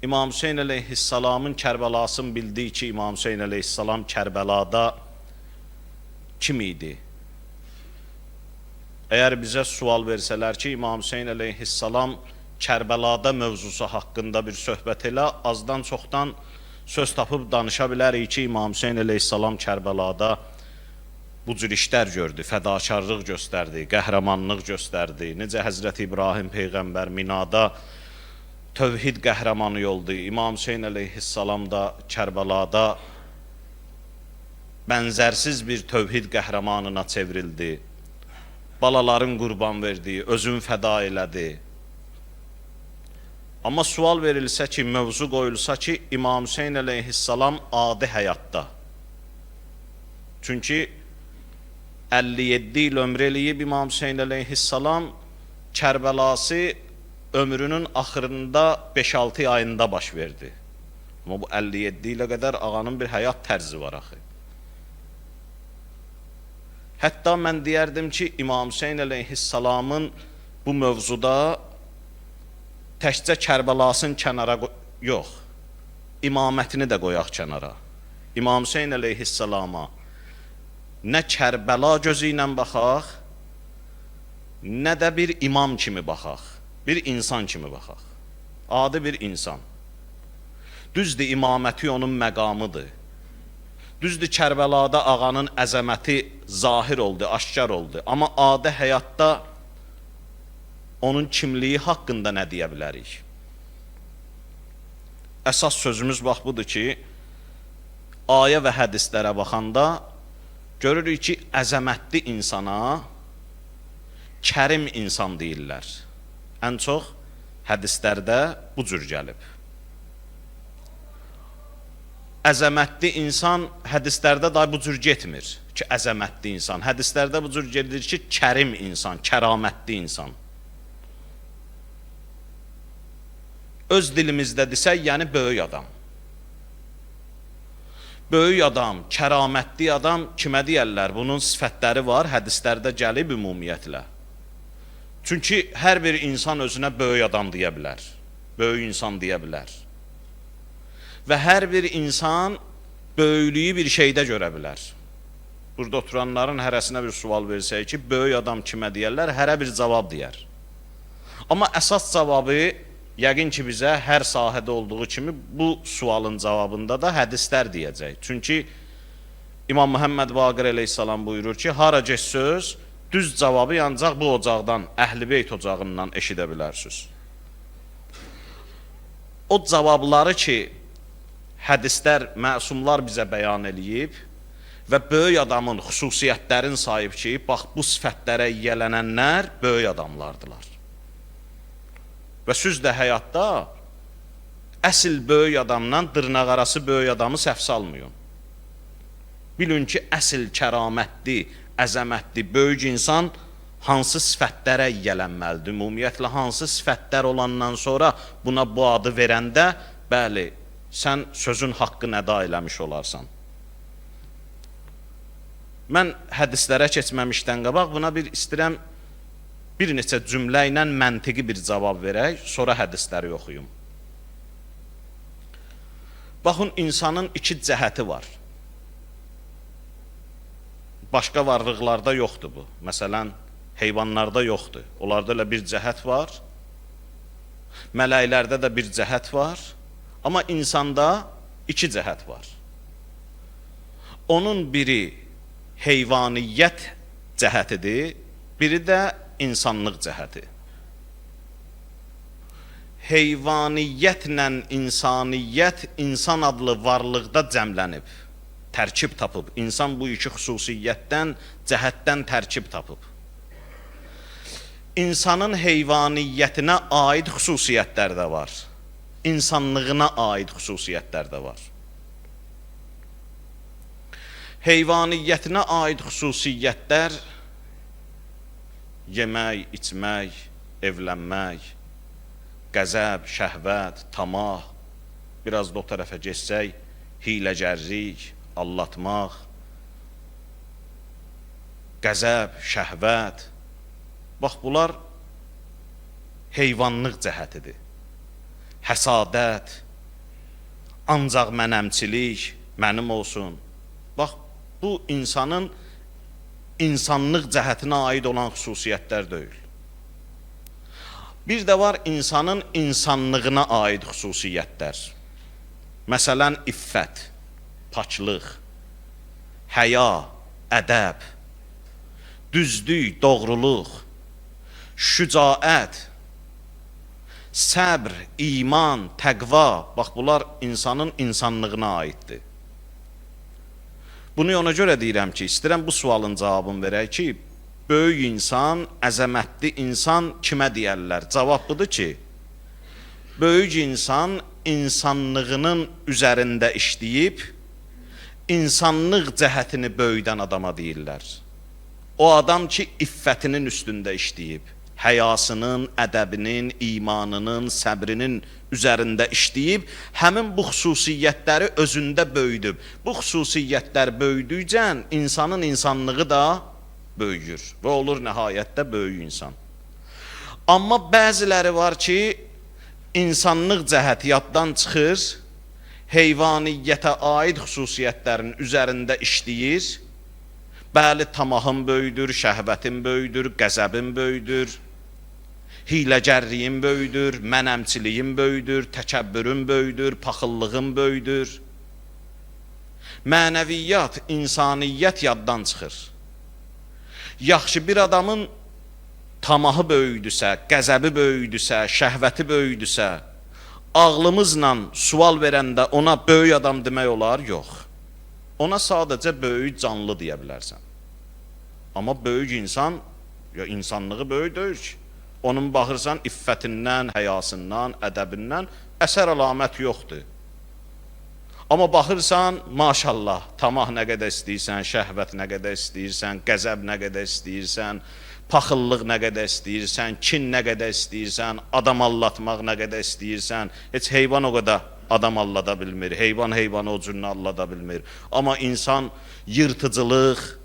İmam Hüseyn əleyhissalamın Kərbəlasını bildik ki, İmam Hüseyn əleyhissalam Kərbəlada kim idi? Əgər bizə sual versələr ki, İmam Hüseyn əleyhissalam Kərbəlada mövzusu haqqında bir söhbət elə, azdan çoxdan söz tapıb danışa bilərik ki, İmam Hüseyn əleyhissalam Kərbəlada bu cür işlər gördü, fədakarlıq göstərdi, qəhrəmanlıq göstərdi. Necə Həzrəti İbrahim peyğəmbər Minada tövhid qəhrəmanı oldu. İmam Hüseyn əleyhissalam da Kərbəlada bənzərsiz bir tövhid qəhrəmanına çevrildi. Balaların qurban verdi, özünü fəda elədi. Amma sual verilsə ki, mövzu qoyulsa ki, İmam Hüseyn əleyhissalam adi həyatda. Çünki 57 il ömr eləyib İmam Hüseyn əleyhissalam, Kərbəlası ömrünün axırında 5-6 ayında baş verdi. Amma bu 57 ilə qədər ağanın bir həyat tərzi var axı. Hətta mən deyərdim ki, İmam Hüseyn əleyhissalamın bu mövzuda təkcə Kərbəlasını kənara yox, imamətini də qoyaq kənara. İmam Hüseyn əleyhissalama nə Kərbəla gözü ilə baxaq, nə də bir imam kimi baxaq, bir insan kimi baxaq. Adi bir insan. Düzdür, imaməti onun məqamıdır. Düzdür, Kərbəlada ağanın əzəməti zahir oldu, aşkar oldu. Amma adi həyatda onun kimliyi haqqında nə deyə bilərik? Əsas sözümüz bax budur ki, ayə və hədislərə baxanda görürük ki, əzəmətli insana kərim insan deyirlər. Ən çox hədislərdə bu cür gəlib. Əzəmətli insan hədislərdə da bu cür getmir ki, əzəmətli insan. Hədislərdə bu cür gedir ki, kərim insan, kəramətli insan. Öz dilimizdə desək, yəni böyük adam. Böyük adam, kəramətli adam kimə deyərlər? Bunun sifətləri var, hədislərdə gəlib ümumiyyətlə. Çünki hər bir insan özünə böyük adam deyə bilər, böyük insan deyə bilər. Və hər bir insan böyüklüyü bir şeydə görə bilər. Burada oturanların hərəsinə bir sual versək ki, böyük adam kimə deyərlər, hərə bir cavab deyər. Amma əsas cavabı yəqin ki, bizə hər sahədə olduğu kimi bu sualın cavabında da hədislər deyəcək. Çünki İmam Məhəmməd Baqir əleyhissalam buyurur ki, hara getsöz, düz cavabı ancaq bu ocaqdan, Əhl-i Beyt ocağından eşidə bilərsiniz. O cavabları ki, hədislər, məsumlar bizə bəyan eləyib və böyük adamın xüsusiyyətlərin sahib ki, bax bu sifətlərə yiyələnənlər böyük adamlardılar. Və süz də həyatda əsl böyük adamdan dırnaqarası böyük adamı səhv salmayın. Bilin ki, əsl kəramətli, əzəmətli, böyük insan hansı sifətlərə yiyələnməlidir? Ümumiyyətlə, hansı sifətlər olandan sonra buna bu adı verəndə, bəli, sən sözün haqqını əda eləmiş olarsan. Mən hədislərə keçməmişdən qabaq buna bir istəyirəm bir neçə cümlə ilə məntiqi bir cavab verək, sonra hədisləri oxuyum. Baxın, insanın iki cəhəti var. Başqa varlıqlarda yoxdur bu. Məsələn, heyvanlarda yoxdur. Onlarda elə bir cəhət var. Mələklərdə də bir cəhət var. Amma insanda iki cəhət var. Onun biri heyvaniyyət cəhətidir, biri də insanlıq cəhəti. Heyvaniyyətlə insaniyyət insan adlı varlıqda cəmlənib, tərkib tapıb. İnsan bu iki xüsusiyyətdən, cəhətdən tərkib tapıb. İnsanın heyvaniyyətinə aid xüsusiyyətlər də var. İnsanlığına aid xüsusiyyətlər də var. Heyvaniyyətinə aid xüsusiyyətlər yemək, içmək, evlənmək, qəzəb, şəhvət, tamah, biraz da o tərəfə getsək, hiləgərlik, allatmaq, qəzəb, şəhvət. Bax, bunlar heyvanlıq cəhətidir. Həsadət, ancaq mənəmçilik, mənim olsun. Bax, bu insanın insanlıq cəhətinə aid olan xüsusiyyətlər deyil. Bir də var insanın insanlığına aid xüsusiyyətlər. Məsələn, iffət, paklıq, həya, ədəb, düzlük, doğruluq, şücaət, səbr, iman, təqva, bax bunlar insanın insanlığına aiddir. Bunu ona görə deyirəm ki, istəyirəm bu sualın cavabını verək ki, böyük insan, əzəmətli insan kimə deyərlər? Cavab budur ki, böyük insan insanlığının üzərində işləyib, insanlıq cəhətini böyüdən adama deyirlər. O adam ki, iffətinin üstündə işləyib, həyasının, ədəbinin, imanının, səbrinin üzərində işləyib, həmin bu xüsusiyyətləri özündə böyüdüb. Bu xüsusiyyətlər böyüdükcə insanın insanlığı da böyüyür və olur nəhayətdə böyük insan. Amma bəziləri var ki, insanlıq cəhəti yaddan çıxır, heyvaniyyətə aid xüsusiyyətlərin üzərində işləyir. Bəli, tamahın böyüdür, şəhvətin böyüdür, qəzəbin böyüdür, hiləgərliyin böyüdür, mənəmçiliyin böyüdür, təkəbbürün böyüdür, paxıllığın böyüdür. Mənəviyyat, insaniyyət yaddan çıxır. Yaxşı, bir adamın tamahı böyüdüsə, qəzəbi böyüdüsə, şəhvəti böyüdüsə, ağlımızla sual verəndə ona böyük adam demək olar? Yox. Ona sadəcə böyük canlı deyə bilərsən. Amma böyük insan, ya insanlığı böyük deyil ki. Onun baxırsan iffətindən, həyasından, ədəbindən əsər əlamət yoxdur. Amma baxırsan, maşallah, tamah nə qədər istəyirsən, şəhvət nə qədər istəyirsən, qəzəb nə qədər istəyirsən, paxıllıq nə qədər istəyirsən, kin nə qədər istəyirsən, adam allatmaq nə qədər istəyirsən. Heç heyvan o qədər adam allada bilmir, heyvan heyvanı o cürünə allada bilmir. Amma insan yırtıcılıq,